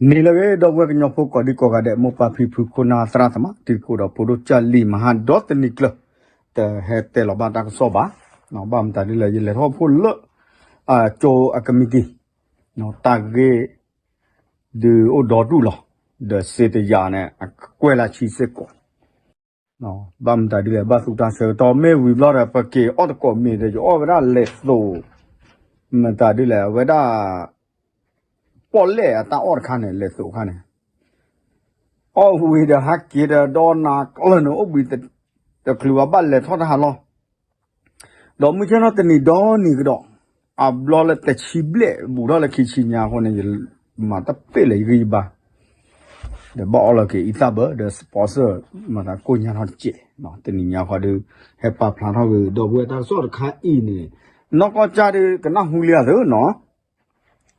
နံၤလၢအဂ့ၤ ဒီပုၢ်ဝဲၢ်ကညီဖိကိးဒံကိးဂၤဒဲး မိၢ်ပၢ်ဖံဖု ခိၣ်နၢ်သရၣ်သမါ တံၤသကိးဒီးဖိဒိၣ်ကၢ်လံၤ မဟါဒီတနံၤကျၢၤ တဟဲတဲလီၤဘၣ်တၢ်ကစီၣ်ဘၣ်. ဘၣ်မတၤဒ်လဲၣ် ယလဲၤထီၣ်အိၣ်ဖှိၣ်လၢ ကၠိအကမံးတံာ် တၢ်ဂ့ၢ် ဒုးအိၣ်ဒီဒူၣ်လီၤ. ဒီးစ့တယၤန့ၣ် အကွဲၢ်လၢဆံစ့ၢ်ကီး ဘၣ်မတၤဒ်လဲၣ် ဘၣ်သူတၢ်ဆၢကတီၢ် မ့ၢ်ဝံၤဘျီဒီး ပက့ၤအီၣ်တကိးမ့ၤဒီး ယအီၣ်ဝဲဒၣ်လဲၤသိး မတၤဒ်လဲၣ် အဝဲဒၣ် ပီၣ်လဲၣ်အတၢ်အီၣ်တခါန့ၣ် လဲၤသိးအခါန့ၣ် အီၣ်ဝံၤဒီးဟးက့ၤဒီး ဒီနၤကျၢၢ်န့ၣ် အိၣ်ဘှံးတချုးဘၣ် ဘၣ်လဲၤထီၣ်တၢ်ဟးလီၢ် ဒီးမုၢ်ဆ့ၣ်ထီၣ်တနံၤဒီနံၤကဒီး အဘျီလၢတဆံဘျဲၣ် ဘူးထီၣ်လၢခံဆံညါအဃိန့ၣ် ယမၤတပ့ၢ်လၢယဂံၢ်ယဘါ ဒီးဘၣ်အီၣ်လီၤက့ၤအံသၣ်ဘၢ ဒီး sponsor မၤသးကိၢ်ညါထီၣ်တစဲး တနံၤညါဃီဒီး ဟဲပာ်ဖျါထီၣ်က့ၤ ဒီပုၢ်ဝဲၢ်တၢ်ကစီၣ်တခါအံၤန့ၣ် နီၢ်ကီၢ်ကၢ်ဒီး ကနၢ်ဟူလံအသိးနီၤ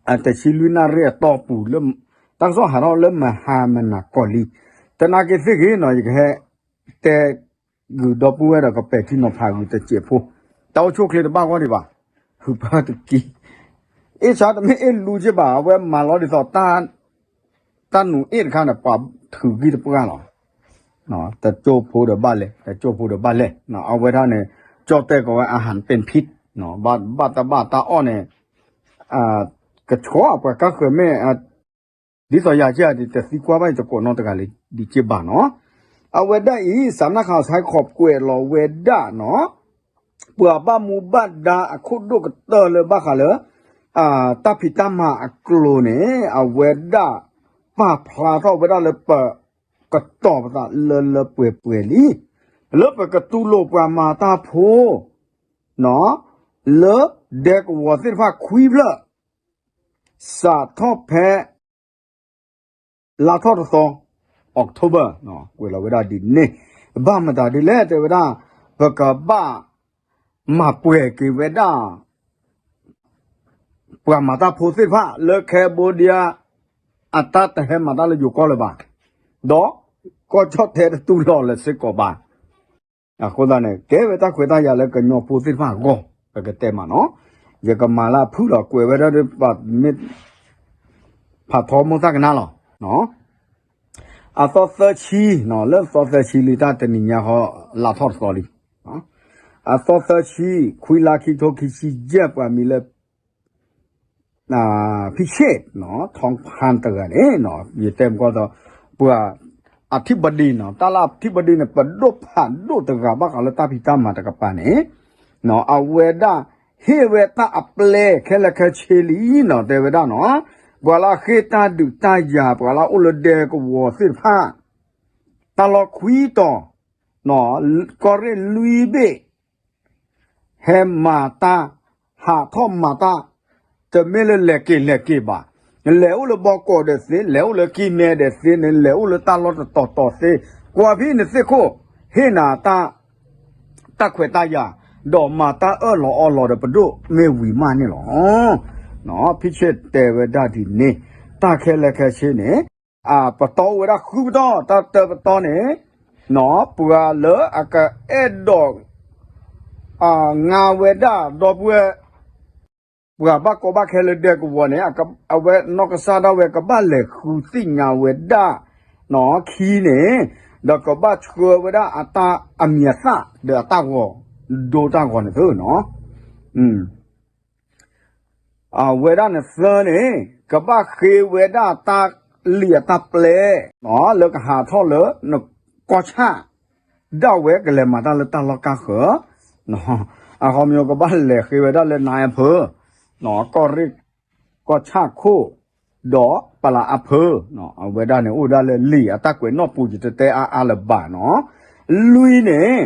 အတဆံလွံၢ်နၣ်ရံၣ်အတီၢ်ပူၤလၢ တၢ်ကစီၣ်ဟးထီၣ်လၢမဟါမနၤကီၢ်လံ တနာ်က့ၤသ့ၣ်ဂ့ၤနီၤ ယကဟဲ တဲဂုာ်ဒီပုၢ်ဝဲၢ်ဒီးကပဲာ်ထံနီၤဖးဂုာ်တစဲးဖိ တၢ်အိၣ်ဆူၣ်အိၣ်ချ့တဘၣ်ဂီၢ်ဒံးဘၣ် ဟုးပၢတကံ အ့ၣ်ဆါတမ့ၢ်အ့ၣ်လူက့ဘၣ် အဝဲမၤလီၤဒ်သိး တၢ်နူးအ့ၣ်တခါန့ၣ် ပှၤထုးဂံၢ်တပှၢ်လီၤ တကၠိဖိဒီးဘၣ်လဲၣ် တကၠိဖိဒီးဘၣ်လဲၣ် အဝဲဒၣ်န့ၣ် ကၠီၣ်တဲၣ်ကီးဝဲ อาหารเป็นพิษ ဘၣ်တဘၣ်တၢ်အီၣ်န့ၣ် ကဆှီပှၤကါဃၢၤမ့ၢ် ဒ်သိးယၤကဲဒ်တသံကွၢ်ဘၣ်ယတကိးနီတဂၤလၢၤဒံးက့ဘၣ်နီၤ အဝဲဒၣ်အံၤ စးနၢ်ခးဆဲခီးကွဲးလီၤဝဲဒၣ်နီၤ ပှၤဘၣ်မူဘၣ်ဒါအခိၣ်ဒိၣ်ကတၢၢ်လၢဘၣ်ဃးလၢ တၢ်ဖံးတၢ်မၤအကျိၤန့ၣ် အဝဲဒၣ် ပာ်ဖျါထီၣ်ဝဲဒၣ်လၢပ ကတီၤပသးလၢလၢပှဲၤပှဲၤလံ လၢပကတူၢ်လိာ်ပှၤမၤတၢ်ဖိ လၢဒဲကဝီၤသ့ၣ်တဖၣ်ခွံဖျၢၣ် စးထီၣ်ဖဲ လါထီၣ်တသီ October ကွဲးလီၤဝဲဒၣ်ဒ်န့ၣ် ဘၣ်မတၤဒ်လဲၣ် တဲဝဲဒၣ် ပကဘၣ် မၤပှဲၤက့ၤဝဲဒၣ် ပှၤမၤတၢ်ဖိသ့ၣ်တဖၣ်လၢ Cambodia အတၢ်တဟဲမၤတၢ်လၢယိၤကီၢ်လၢၤဘၣ်, ဒီး ကီၢ်ကၠီၣ်တဲတတူၢ်လိာ်လၢၤစ့ၢ်ကီးဘၣ်. အဃိသတးန့ၣ် ကဲဝဲတၢ်ခွဲးတၢ်ယာ်လၢကညီဖိသ့ၣ်တဖၣ်အဂီၢ် ပကတဲမးနီၤ, ယကမၤလၢအဖုၣ်လီၤ ကွဲးဝဲဒၣ်ဒီး ပမ့ၢ် ဖးထီမိၢ်သၣ်ကနၣ်လီၤ. အသီသၢဆံ, လၢသီသၢဆံလံတၢ်တနံၤညါဃီ လါထီၣ်တသီလံ. အသီသၢဆံ, ခွံလါခံထိခံဆံယဲၢ် ပှၤမံၤလၢ ဖံဆ့ၣ် ထီဖၣ်တဂၤန့ၣ် ယတဲမကီၢ်သီ ပှၤ အထံဘဒံနီၤ, တၢ်လၢအထံဘဒံန့ၣ် ပဒိၣ်ဖးဒိၣ်တဂၤဘၣ်ဃးလၢတၢ်ဖံးတၢ်မၤတကပၤန့ၣ် အဝဲဒၣ် ဟ့ၣ်ဝဲတၢ်အပျဲၢ်ခဲလၢာ်ခဲဆ့လံနီၤ, တဲဝဲဒၣ်နီၤ, ပှၤလၢအဃ့ၢ်တၢ်ဒုးတၢ်ယၤ ပှၤလၢအအိၣ်လၢဒဲကဝီၤသ့ၣ်တဖၣ် တၢ်လီၢ်ခွံတီၤ ကီၢ်ရ့ၣ်လွံၢ်ဘ့ၣ် ဟဲမၤတၢ် ဟးထီၣ်မၤတၢ် တမ့ၢ်လၢလဲၤက့ၤလဲၤက့ၤဘၣ်, လဲၤအိၣ်လၢဘီကီးဒီးသ့, လဲၤအိၣ်လၢကံၢ်မဲဒီးသ့န့ၣ်, လဲၤအိၣ်လၢတၢ်လီၢ်တတီၤတီၤသ့, ကွၢ်ဖဲန့ၣ်သ့ၣ်ခိၣ် ဟ့ၣ်နၤတၢ် တၢ်ခွဲးတၢ်ယာ် ဒီးမၤတၢ်အၢၣ်လီၤအီလီၤဒီးပဒိၣ်မ့ၢ်ဝံၤမးန့ၣ်လီၤ. ဖံဆ့ၣ်တဲဝဲဒၣ်ဒ်န့ၣ်, တၢ်ခဲလၢာ်ခဲဆ့န့ၣ် ပတီၢ်အိၣ်ဝဲဒၣ်ဃုပတီၢ်, တၢ်တၢပတီၢ်န့ၣ် ပှၤလၢအကအဲၣ်ဒိး ငါဝဲဒၣ်ဒီပုၢ်ဝဲၢ် ပှၤဘၣ်ကီဘၣ်ခဲလၢဒဲကဝီၤန့ၣ် အဝဲနီၢ်ကစၢ်ဒၣ်ဝဲကဘၣ်လဲၤဃုသ့ၣ်ညါဝဲဒၣ် ခံန့ၣ် ဒီးကဘၣ်ဆှၢဝဲဒၣ်အတၢ်အမံၤအသၣ်ဒီးအတၢ်ဂီၤ ဒိတၢ်ဂီၤန့ၣ်သ့နီၤ အဝဲဒၣ်န့ၣ်သၢန့ၣ် ကဘၣ်ဃ့ဝဲဒၣ်တၢ်လံာ်အတၢ်ပျဲ လၢကဟးထီၣ်လၢ ကီၢ်ဆၣ် ဒၣ်ဝဲကလဲၤမၤတၢ်လၢတၢ်လီၢ်ကါဃၢၤ အခီပညီကဘၣ်လဲၤဃ့ဝဲဒၣ်လၢနါအဖၢ ကီၢ်ရ့ၣ် ကီၢ်ဆၣ်ခိၣ် ဒီးပလၤအဖၢ အဝဲဒၣ်န့ၣ်အိၣ်ဝဲဒၣ်လၢလံာ်အတၢ်ကွဲးနီၣ်ပူၤ ယတတဲအါအါလၢၤဘၣ်နီၤ. လွံၢ်န့ၣ်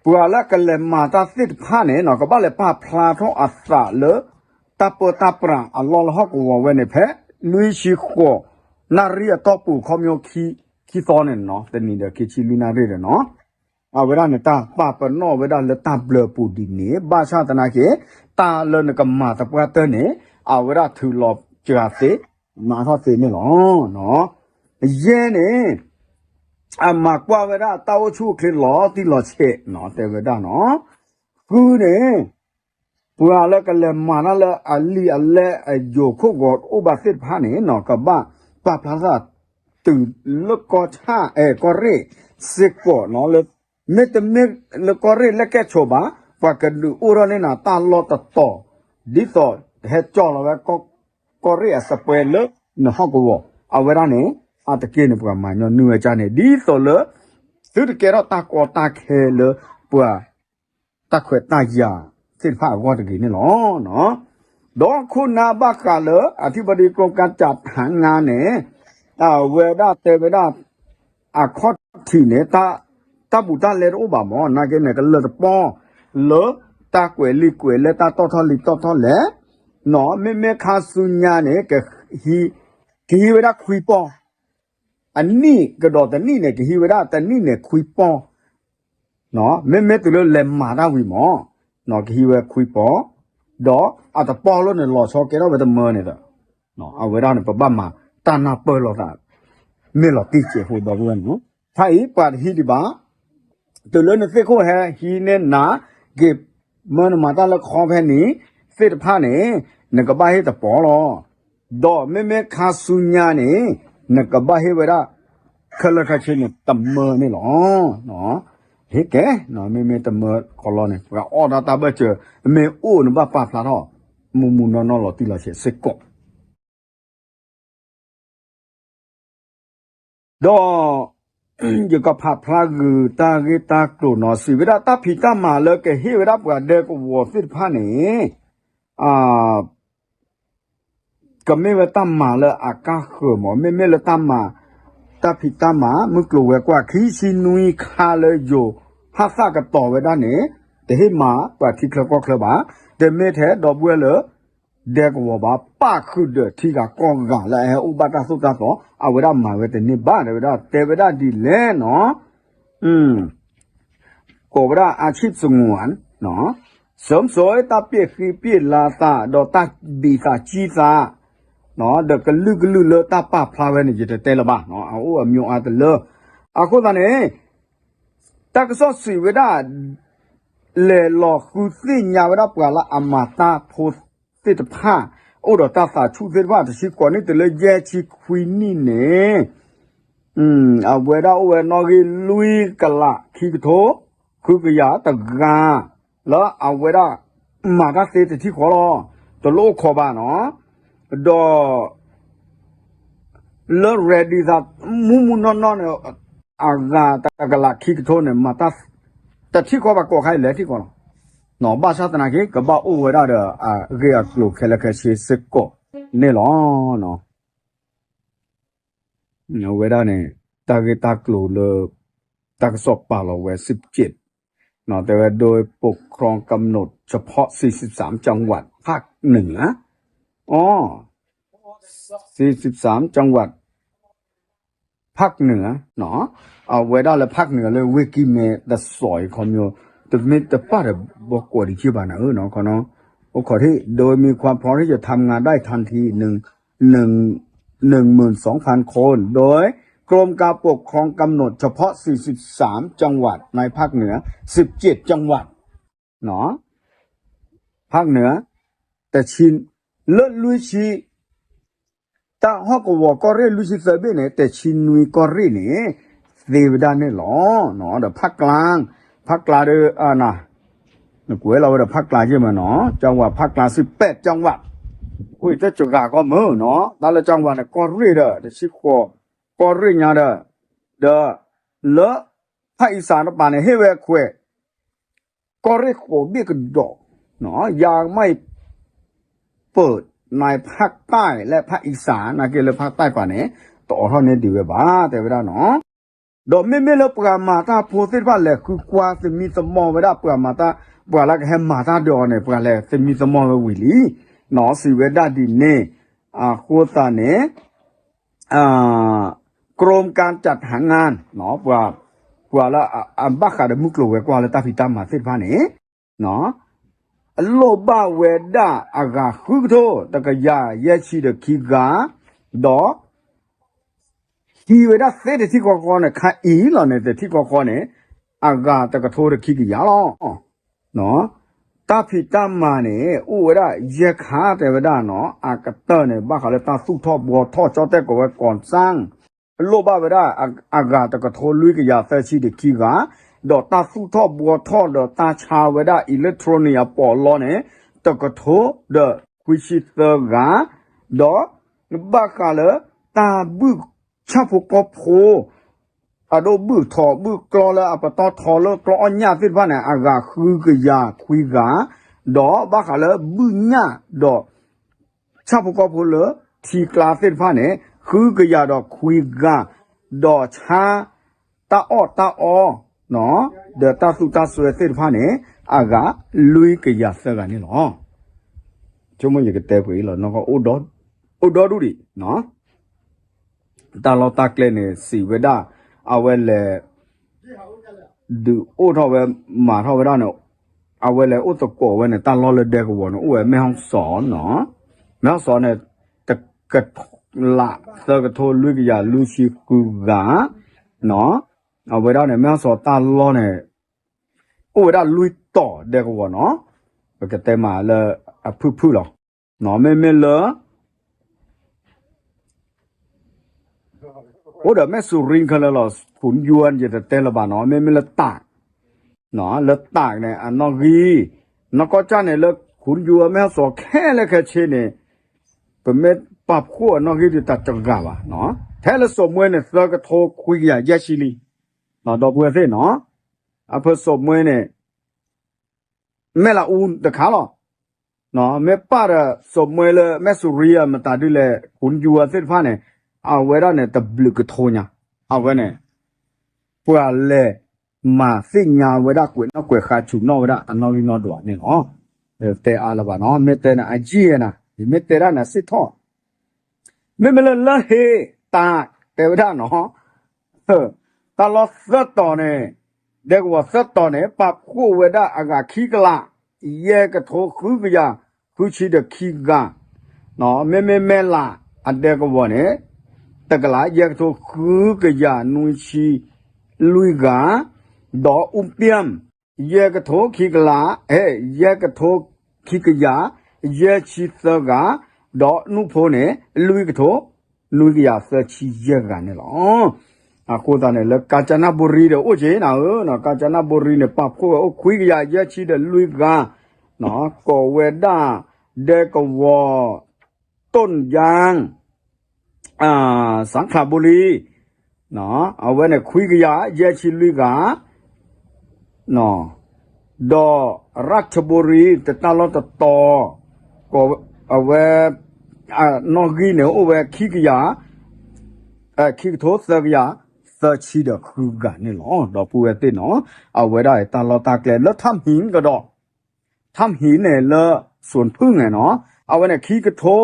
ပှၤလၢကလဲၤမၤတၢ်သ့ၣ်တဖၣ်န့ၣ် ကဘၣ်လဲၤပာ်ဖျါထီၣ်အသးလၢ တၢ်ပၢတၢ်ပြးအလီၢ်လၢဟီၣ်ကဝီၤဝဲန့ၣ် ဖဲ လွံၢ်ဆံဃိး နၣ်ရံၣ်အတီၢ်ပူၤ ခီပညီ ခံသီန့ၣ်နီၤ, တနံၤဒီးခံဆံလွံၢ်နၣ်ရံၣ်ဒီးနီၤ အဝဲဒၣ်န့ၣ် တၢ်ပာ်ပနီၣ်ဝဲဒၣ်လၢတၢ်ဘျၢပူၤဒ်န့ၣ် ဘၣ်ဆၣ်သနာ်က့ တၢ်လၢနကမၤသပှၢ်တၢၢ်န့ၣ် အဝဲဒၣ်ထုးလီၤစှၤသ့ မၤထီၣ်သ့န့ၣ်လီၤ. ယဲၢ်န့ၣ် အမၤကွၢ်ဝဲဒၣ်တၢ်အိၣ်ဆူၣ်အိၣ်ချ့လီၤတံၢ်လီၤဆဲးနီၤ တဲဝဲဒၣ်နီၤ. ဃုန့ၣ် ပှၤလၢကလဲၤမၤတၢ်လၢအလံာ်အလဲၢ်အယိၤခိၣ်ဂီၤအိၣ်ဘၣ်သ့ၣ်တဖၣ်န့ၣ်နီၤ ကဘၣ် ပာ်ဖျါသး တုၤလၢကီၢ်ဆၣ် အဲ ကီၢ်ရ့ၣ်စ့ၢ်ကီးနီၤ လၢ မ့တမ့ၢ်လၢကီၢ်ရ့ၣ်လၢကဲဆိးဘၣ် ပှၤကဒုးအိၣ်ထီၣ်န့ၢ်နၤတၢ်လီၢ်တတီၤ ဒ်သိးဟဲကၠီလီၤဝဲ ကီၢ်ရ့ၣ်အသပှဲၤလၢနဟီၣ်ကဝီၤ အဝဲဒၣ်န့ၣ် အတက့ၢ်န့ၣ် ပှၤမၤညီနုၢ်ဝဲဒ်န့ၣ် ဒ်သိးလၢ သုတကဲထီၣ်တၢ်ကီတၢ်ခဲလၢပှၤ တၢ်ခွဲးတၢ်ယာ်သ့ၣ်တဖၣ်အဂီၢ်တဂ့ၤန့ၣ်လီၤ. ဒီးခိၣ်နၢ်ဘၣ်ဃးလၢ အထံပဒံးကီကၤတၢ်ထးငါန့ၣ် အဝဲဒၣ်တဲဝဲဒၣ် အခီၣ်ထံးန့ၣ် တၢ်ဘူးတၢ်လဲတအိၣ်ဘၣ်မး နာ်က့န့ၣ် ကလၢၢ်တပီၢ်လၢ တၢ်ကွဲးလံာ်ကွဲးလဲၢ်တၢ်တီၣ်ထီၣ်လံာ်တီၣ်ထီၣ်လဲၢ် နီၤ မ့မ့ၢ်ခါဆူညါန့ၣ် ကဟံးဝဲဒၣ်ခွံပီၢ် အနံၣ်ကဒီးတနံၣ်န့ၣ် ကဟံးဝဲဒၣ်တနံၣ်န့ၣ်ခွံပီၢ် မ့မ့ၢ်တုၤလၢလဲၤမၤတၢ်ဝံၤမး ကဟံးဝဲခွံပီၢ် ဒီးအတပီၢ်လၢန့ၣ်လီၤဆီကဲထီၣ်ဝဲတမၢန့ၣ်ဒီး အဝဲဒၣ်န့ၣ် ပဘၣ်မၤတၢ်နၢ်ပၢၢ်လိာ်သး မ့ၢ်လီၤတံၢ်စဲးဖိဒီပုၢ်ဝဲၢ်န့ၣ် ဖဲအံၤပှၤတဟံးဒံးဘၣ် တုၤလၢနသ့ၣ်ခိၣ်ဟဲဟံးန့ၢ်နၤ က့ၤမၢနမၤတၢ်လၢခီဖဲန့ၣ် သ့ၣ်တဖၣ်န့ၣ် နကဘၣ်ဟ့ၣ်တပီၢ်လီၤ. ဒီးမ့မ့ၢ်ခါဆူညါန့ၣ် နကဘၣ်ဟ့ၣ်ဝဲဒၣ် ခဲလၢာ်ခဲဆ့န့ၣ် တမၢန့ၣ်လီၤ. ဟ့ၣ်ကဲ မ့မ့ၢ်တမၢခီလီၤန့ၣ် ပှၤအီၣ်ဒၣ်တၢ်ဘၢၣ်စၢၤ မ့ၢ်အိၣ်နဘၣ်ပာ်ဖျါထီၣ် မူမူနီၢ်နီၢ်လီၤတံၢ်လီၤဆဲးစ့ၢ်ကီး ဒီး ယကဖးဖျါဂုာ်တၢ်ဂ့ၢ်တၢ်ကျိၤနီၤ စံးဝဲဒၣ်တၢ်ဖံးတၢ်မၤလၢကဟ့ၣ်ဝဲဒၣ်ပှၤဒဲကဝီၤသ့ၣ်တဖၣ်န့ၣ် ကမ့ၢ်ဝဲတၢ်မၤလၢအကါဃၢၤမး မ့မ့ၢ်လၢတၢ်မၤ တၢ်ဖံးတၢ်မၤ မုၢ်ကျိၤဝဲၤကွာ် ခံဆံနွံခါလၢယိၤဟၣ်သၣ်ကတီၤဝဲဒၣ်န့ၣ် တဟ့ၣ်မၤပှၤထံချၢကီၢ်ချၢဘၣ် တမ့ၢ်ထဲဒီပုၢ်ဝဲၢ်လၢ ဒဲကဝီၤဘၣ် ပၣ်ဃုာ်ဒီးထံဂၤကီၢ်ဂၤလၢအဟဲအိၣ်ဘၣ်တၢ်သိၣ်တၢ်သီ အဝဲဒၣ်မၤဝဲတန့ၢ်ဘၣ် တဲဝဲဒၣ် တဲဝဲဒၣ်ဒ်လဲၣ်နီၤ ကိးဝဲဒၣ် อาชีพสงวน စၢၤစၢၤတၢ်ပျဲၢ်ဃံပျဲၢ်လါသး ဒီးတၢ်ဘံၣ်သးစံသး ဒီးကလုာ်ကလုာ်လၢတၢ်ပာ်ဖျါဝဲန့ၣ် ယတတဲလၢၤဘၣ် အအိၣ်အမျိုးအါတလၢ အဃိသတးန့ၣ် တၢ်ကစီၣ်စံးဝဲဒၣ် လဲၤလီၤဃုသ့ၣ်ညါဝဲဒၣ်ပှၤလၢအမၤတၢ်ဖိသ့ၣ်တဖၣ် အိၣ်ဒီးတၢ်သးဆူၣ်သ့ၣ်တဖၣ် တဆံဃိးနံၣ်တုၤလၢယဲၢ်ဆံခွံနံၣ်န့ၣ် အဝဲဒၣ်အိၣ်ဝဲနီၣ်ဂံၢ်လွံၢ်ကလးခံကထိ ဃုကယၤတဂၤ လၢအဝဲဒၣ်မၤတၢ်သ့တထံၣ်ဃီလီၤ. တလိၣ်အိၣ်ခိးဘၣ်နီၤ ဒီး လၢ ready သး မူမူနီၢ်နီၢ်န့ၣ် အဂၤတကလးခံကထိန့ၣ် မၤတၢ်တထံၣ်ဃီဘၣ် ကိးခါအံၤလဲၤထံၣ်ဃီလီၤ. ဘၣ်ဆၣ်သနာ်က့ ကဘၣ်အိၣ်ဝဲဒၣ်ဒီး အဂ့ၢ်အကျိၤခဲလၢာ်ခဲဆ့စ့ၢ်ကီးန့ၣ်လီၤ. အဝဲဒၣ်န့ၣ် တၢ်ဂ့ၢ်တၢ်ကျိၤလၢ တၢ်ကစီၣ်ပာ်လီၤဝဲ สิบเจ็ด တဲဝဲ โดยปกครองกำหนดเฉพาะ สี่สิบสาม จังหวัดภาคเหนือ อ๋อ สี่สิบสาม จังหวัด ภาคเหนือ အဝဲဒၣ်လၢ ภาคเหนือ လၢဝ့ၢ်ကံၢ်မဲ တစီၤအံၤခီ တမ့ၢ်တပၣ်ဒီး ဘီကီးဒံးက့ဘၣ်နၤဧၢ ခီနီၤ အိၣ်ခိးထံၣ် โดยมีความพร้อมที่จะทำงานได้ทันที หนึ่ง หนึ่งหมื่นสองพันคน โดยกรมการปกครองกำหนดเฉพาะ สี่สิบสาม จังหวัดในภาคเหนือ สิบเจ็ด จังหวัด เนาะ ภาคเหนือ တဆံ လၢလွံၢ်ဆံ တၢ်ဟီၣ်ကဝီၤကီၢ်ရ့ၣ်လွံၢ်ဆံသၢဘ့ၣ်န့ၣ် တဆံနွံကီၢ်ရ့ၣ်န့ၣ် သ့ဝဲဒၣ်န့ၣ်လီၤ. ဒီး ภาคกลาง ภาคกลางဒီး နကွဲးလီၤဝဲဒီး ภาคกลาง ယ့ၢ်မးနီၤ จังหวัดภาคกลาง สิบแปด จังหวัด အိၣ်တစှၤဂၤကီၢ်မုၢ်နီၤ တၢ်လၢ จังหวัด န့ၣ် ကီၢ်ရ့ၣ်ဒီး တဆံဃိး ကီၢ်ရ့ၣ်ညါဒီး ဒီး လၢ ภาคอีสาน တပၤန့ၣ် ဟ့ၣ်ဝဲခွဲး ကီၢ်ရ့ၣ်ဃိးဘ့ၣ်ကဒီး ยังไม่เปิดในภาคใต้และภาคอีสาน နာ်က့လၢ ภาคใต้ ပၤန့ၣ် တအိးထီၣ်န့ၢ်ဒံးဝဲဘၣ် တဲဝဲဒၣ်နီၤ ဒီးမ့မ့ၢ်လၢပှၤမၤတၢ်ဖိသ့ၣ်တဖၣ်လဲၤဃုကွၢ်သမံသမိးဝဲဒၣ် ပှၤမၤတၢ် ပှၤလၢကဟဲမၤတၢ်ဒီးအီၤန့ၣ် ပှၤလဲၤသမံသမိးဝဲဝံၤလံ နီၤ စံးဝဲဒၣ်ဒ်န့ၣ် အဃိသတးန့ၣ် กรมการจัดหางาน ပှၤ ပှၤလၢအဘၣ်ဃးဒီးမုၢ်ကျိၤဝဲၤကွာ်လၢတၢ်ဖံးတၢ်မၤသ့ၣ်တဖၣ်န့ၣ် လိၣ်ဘၣ်ဝဲဒၣ်အဂၤဃုကထိ တကယၤယဲၢ်ဆံဒီးခံဂၤ ဒီး ဟံးဝဲဒၣ်သ့တထံၣ်ဃီဃီန့ၣ် ခါအံၤလီၤန့ၣ် တထံၣ်ဃီဃီန့ၣ် အဂၤတကထိတခံကယၤလီၤ. တၢ်ဖံးတၢ်မၤန့ၣ် အိၣ်ဝဲဒၣ်ယဲၢ်ခါတဲဝဲဒၣ်နီၤ, အကတၢၢ်န့ၣ် ဘၣ်ဃးလၢတၢ်သူၣ်ထီၣ်ဘှီထီၣ် ကၠီၣ်တဲၣ်ကိးဝဲ ကီၢ်စၣ် လိၣ်ဘၣ်ဝဲဒၣ် အဂၤတကထိလွံၢ်ကယၤသၢဆံဒီးခံဂၤ, ဒီးတၢ်သူၣ်ထီၣ်ဘှီထီၣ်ဒီးတၢ်ဆါဝဲဒၣ် electronic အပီးအလီန့ၣ် တကထိဒီးခွံဆံသၢဂၤ, ဒီးဘၣ်ဃးလၢတၢ်ဘုၣ်ဆၣ်ဖိကီၢ်ဖိ အဒိၣ်ဘုၣ်ထီၣ်ဘုၣ်ကျီလၢအပတီၢ်ထီလၢကျီအီၣ်ညၣ်သ့ၣ်တဖၣ်န့ၣ် အဂၤဃုကယၤခွံဂၤ, ဒီးဘၣ်ဃးလၢဘုၣ်ညၣ်ဒီး ဆၣ်ဖိကီၢ်ဖိလၢထံကျါသ့ၣ်တဖၣ်န့ၣ် ဃုကယၤဒီးခွံဂၤ, ဒီးဆါတၢ်အီၣ်တၢ်အီ ဒီးတၢ်သူတၢ်စွဲသ့ၣ်တဖၣ်န့ၣ် အဂၤလွံၢ်ကယၤသၢဂၤန့ၣ်လီၤ. ဆိကမိၣ်ယကတဲပှဲၤအံၤလီၤ, အိၣ်ဒီဒူၣ်ဒံး တၢ်လီၢ်တၢ်ကျဲန့ၣ် စံးဝဲဒၣ် အဝဲလဲၤ ဒုးအိၣ်ထီၣ်ဝဲ မၤထီၣ်ဝဲဒၣ်န့ၣ် အဝဲလဲၤအိၣ်သကိးဝဲန့ၣ် တၢ်လီၢ်လၢဒဲကဝီၤန့ၣ် အိၣ်ဝဲမဲၢ်ဟီၣ်စီၤနီၤ, မဲၢ်ဟီၣ်စီၤန့ၣ် တကလးသၢကထိလွံၢ်ကယၤလွံၢ်ဆံဃုဂၤနီၤ, အဝဲဒၣ်န့ၣ် မဲၢ်ဟီၣ်စီၤတၢ်လီၢ်န့ၣ် အိၣ်ဝဲဒၣ်လွံၢ်တီၤဒဲကဝီၤနီၤ, ပကတဲမးလၢအဖုၣ်ဖုၣ်လီၤ. မ့မ့ၢ်လၢ အိၣ်ဒီးမဲၢ်စူၤရံခဲလၢာ်လီၤ, ခိၣ်ယွၤယတတဲလၢၤဘၣ်နီၤ, မ့မ့ၢ်လၢတၢ် လၢတၢ်န့ၣ် အနီၣ်ဂံၢ် နီၢ်ကီၢ်ကၢ်န့ၣ် လၢခိၣ်ယွၤမဲၢ်ဟီၣ်စီၤခဲလၢာ်ခဲဆ့န့ၣ် ပမ့ၢ်ပာ်ဖှိၣ်အနီၣ်ဂံၢ်ဒုးတၢ်တဂၤဘၣ်နီၤ, ထဲလၢစိာ်မှဲန့ၣ် သၢကထိခွံကယၤယဲၢ်ဆံလံ, ဒီပုၢ်ဝဲၢ်သ့ၣ်နီၤ, အဖၢစိာ်မှဲန့ၣ် မဲၢ်လးအူတခါလီၤ. မ့ၢ်ပာ်ဒီးစိာ်မှဲလၢမဲၢ်စူၤရံအမတၤဒ်လဲၣ် ခိၣ်ယွၤသ့ၣ်တဖၣ်န့ၣ် အဝဲဒၣ်န့ၣ် တဘျုးကထိညါ, အဝဲန့ၣ် ပှၤလဲၤမၤသ့ၣ်ညါဝဲဒၣ်ကွဲးနီၣ်ကွဲးဃါ ဆူၣ်နီၣ်ဝဲဒၣ်အနီၣ်ဂံၢ်နီၣ်ဒွးန့ၣ်လီၤ. တဲအါလၢၤဘၣ်နီၤ, မ့ၢ်တဲန့ၣ် အယံာ်နၤ, ယမ့ၢ်တဲဒၣ်န့ၣ် စံးထီၣ် မ့မ့ၢ်လၢလၢဟ့တၢ်တဲဝဲဒၣ်နီၤ, တၢ်လီၢ်သၢတီၤန့ၣ်, ဒဲကဝီၤသၢတီၤန့ၣ် ပာ်ဖှိၣ်ဝဲဒၣ်အဂၤခံကလး ယဲၢ်ကထိဃုကယၤဃုဆံဒီးခံဂၤ, မ့မ့ၢ်မဲၢ်လးအဒဲကဝီၤန့ၣ် တကလးယဲၢ်ကထိဃုကယၤနွံဆံလွံၢ်ဂၤ, ဒီးအူပၠၣ် ယဲၢ်ကထိခံကလး, အဲ, ယဲၢ်ကထိခံကယၤ ယဲၢ်ဆံသၢဂၤ, ဒီးနူၢ်ဖိန့ၣ် လွံၢ်ကထိ နွံကယၤသၢဆံယဲၢ်ဂၤန့ၣ်လီၤ. အဃိသတးန့ၣ် လၢကၣ်စနဘူရံဒီးအိၣ်က့နၤဧၢ, ကၣ်စနဘူရံန့ၣ် ပာ်ဖှိၣ်ဝဲအိၣ်ခွံကယၤယဲၢ်ဆံဒီးလွံၢ်ဂၤ, ကိးဝဲဒၣ် ဒဲကဝီၤ တိၣ်ယၣ် စၣ်ခၠၣ်ဘူရံ, အဝဲန့ၣ် ခွံကယၤယဲၢ်ဆံလွံၢ်ဂၤ, ဒီးရၣ်ထဘူရံ တတၢ်လီၢ်တတီၤ, အဝဲ နီၣ်ဂံၢ်န့ၣ် အိၣ်ဝဲခံကယၤ, ခံကထိသၢကယၤသၢဆံဒီးဃုဂၤန့ၣ်လီၤ. ဒီပုၢ်ဝဲၢ်သ့ၣ်နီၤ, အဝဲဒၣ်တၢ်လီၢ်တၢ်ကျဲလၢထၢၣ်မံၤကဒီး, ထၢၣ်မံၤန့ၣ်လၢ စူၣ်ဖုၣ်န့ၣ်နီၤ, အဝဲန့ၣ် ခံကထိ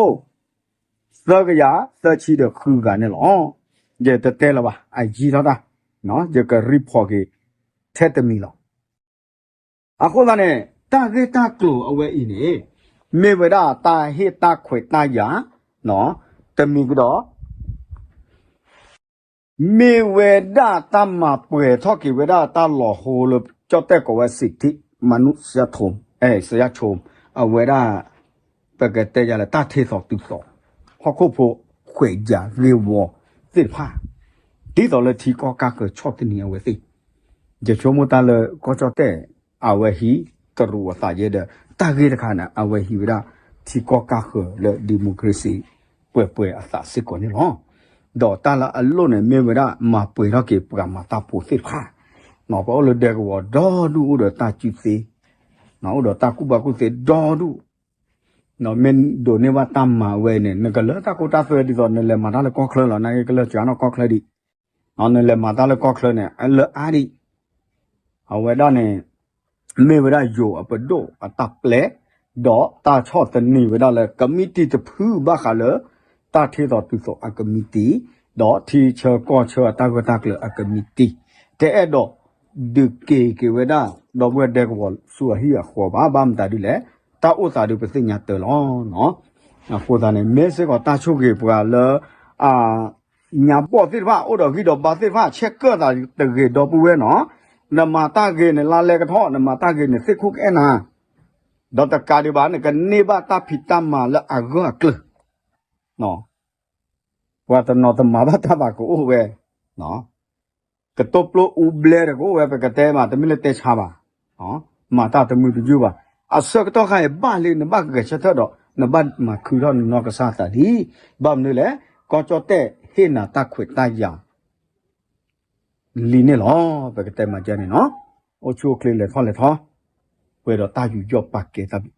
သၢကယၤသၢဆံဒီးဃုဂၤန့ၣ်လီၤ. ယတတဲလၢၤဘၣ်, အယံာ်ထီၣ်တၢ်, ယက report က့ၤ ထဲတမံၤလီၤ. အဃိသတးန့ၣ် တၢ်ဂ့ၢ်တၢ်ကျိၤအဝဲအံၤန့ၣ် မ့ၢ်ဝဲဒၣ်တၢ်ဟ့ၣ်တၢ်ခွဲးတၢ်ယာ် တမံၤကဒီး မ့ၢ်ဝဲဒၣ်တၢ်မၤပှဲၤထီၣ်က့ၤဝဲဒၣ်တၢ်လီၤဟိလၢ ကၠီၣ်တဲၣ်ကိးဝဲ စံးထံး မနုၤစယါဆိ, အဲ, စယါဆိ, အဝဲဒၣ် ပကတဲယၤလၢတၢ်ထ့သိးတုၤသိး ဟီၣ်ခိၣ်ဖိခွဲးယာ်ဂ့ၢ်ဝီသ့ၣ်တဖၣ် ဒ်သိးလၢထံကီၢ်ကါဃၢၤဆီၣ်သနံးအဝဲသ့ၣ်, ယဆိကမိၣ်တၢ်လၢကီၢ်ကၠီၣ်တဲၣ် အဝဲဟံးကရူၢ်အသးယဲဒီး တၢ်ဂ့ၢ်တခါန့ၣ် အဝဲဟံးဝဲဒၣ် ထံကီၢ်ကါဃၢၤလၢ democracy ပှဲၤပှဲၤအသးစ့ၢ်ကီးန့ၣ်လီၤ. ဒီးတၢ်လၢအလိၣ်န့ၣ် မ့ၢ်ဝဲဒၣ် မၤပှဲၤထီၣ်က့ၤပှၤမၤတၢ်ဖိသ့ၣ်တဖၣ်, ပအိၣ်လၢဒဲကဝီၤဒီဒူၣ် အိၣ်ဒီးတၢ်ကူၣ်သ့, အိၣ်ဒီးတၢ်ကူၣ်ဘၣ်ကူၣ်သ့ဒီဒူၣ်, မ့ၢ်ဒိးန့ၢ်ဘၣ်တၢ်မၤဝဲန့ၣ် နကလၢတၢ်ခိတၢ်သွဲဒ်သိး နလဲၤမၤတၢ်လၢကီၢ်ချၢလီၤ, နာ်က့ကလၢကၠီနီၢ်ကီၢ်ချၢဒံး, နလဲၤမၤတၢ်လၢကီၢ်ချၢန့ၣ် အလၢအါဒံး, အဝဲဒၣ်န့ၣ် မ့ၢ်ဝဲဒၣ်ယိၤအပဒိၣ်အတၢ်ပျဲ, ဒီးတၢ်ဆီၣ်သနံးဝဲဒၣ်လၢ ကမံးတံာ်တဖုဘၣ်ဃးလၢ တၢ်ထ့သိးတုၤသိးအကမံးတံာ်, ဒီးထံဆၢကီၢ်ဆၢအတၢ်ဂၢၢ်တၢ်ကျၢၤအကမံးတံာ်, တအဲၣ်ဒိး ဒုးက့ၤက့ၤဝဲဒၣ် ဒီပုၢ်ဝဲၢ်ဒဲကဝီၤဆူအဟံၣ်အဃီဘၣ်, ဘၣ်မတၤဒ်လဲၣ်, တၢ်အိၣ်သးဒုးပသ့ၣ်ညါတၢ်လီၤ. အဃိသတးန့ၣ် မ့ၢ်စ့ၢ်ကီးတၢ်ဆိၣ်ဂ့ၤပှၤလၢ အညါဘီၣ်သ့ၣ်တဖၣ် အိၣ်ဒီးဂံၢ်ဒီးဘါသ့ၣ်တဖၣ် ဆဲးကၢၣ်သးတဂ့ၤ ဒီပုၢ်ဝဲၢ်နီၤ, နမၤတၢ်ဂ့ၤန့ၣ် လါလဲကထီၣ်, နမၤတၢ်ဂ့ၤန့ၣ် သ့ၣ်ခိၣ်ကအဲၣ်နၤ ဒီးတကးဒံးဘၣ် နကန့ၢ်ဘၣ်တၢ်ဖံးတၢ်မၤလၢအဂၢၢ်အကျၢၤ, ပှၤတနီၤတမၤဘၣ်တၢ်ဘၣ်ကအိၣ်ဝဲ, ကတိၤပျိအူဘျဲဒီးကအိၣ်ဝဲ ပကတဲမး တမ့ၢ်လၢတဲဆါဘၣ်, မၤတၢ်တမုာ်တယုၢ်ဘၣ်. အဆၢကတီၢ်ခါအံၤဘၣ်လံ နဘၣ်ဂဲၤဆၢထၢၣ်ဒီး နဘၣ်မၤခုထီၣ်နနီၢ်ကစၢ်သးလံ. ဘၣ်မနုၤလဲၣ်, ကီၢ်ကၠီၣ်တဲၣ်ဟ့ၣ်နၤတၢ်ခွဲးတၢ်ယာ် လံန့ၣ်လီၤ. ပကတဲမၤကဲန့ၣ်နီၤ, အိၣ်ဆူၣ်အိၣ်ချ့လဲၤထီၣ်လဲၤထီ, ပှဲၤဒီးတၢ်ယူးယီၣ်ပာ်ကဲတၢ်ဘျုး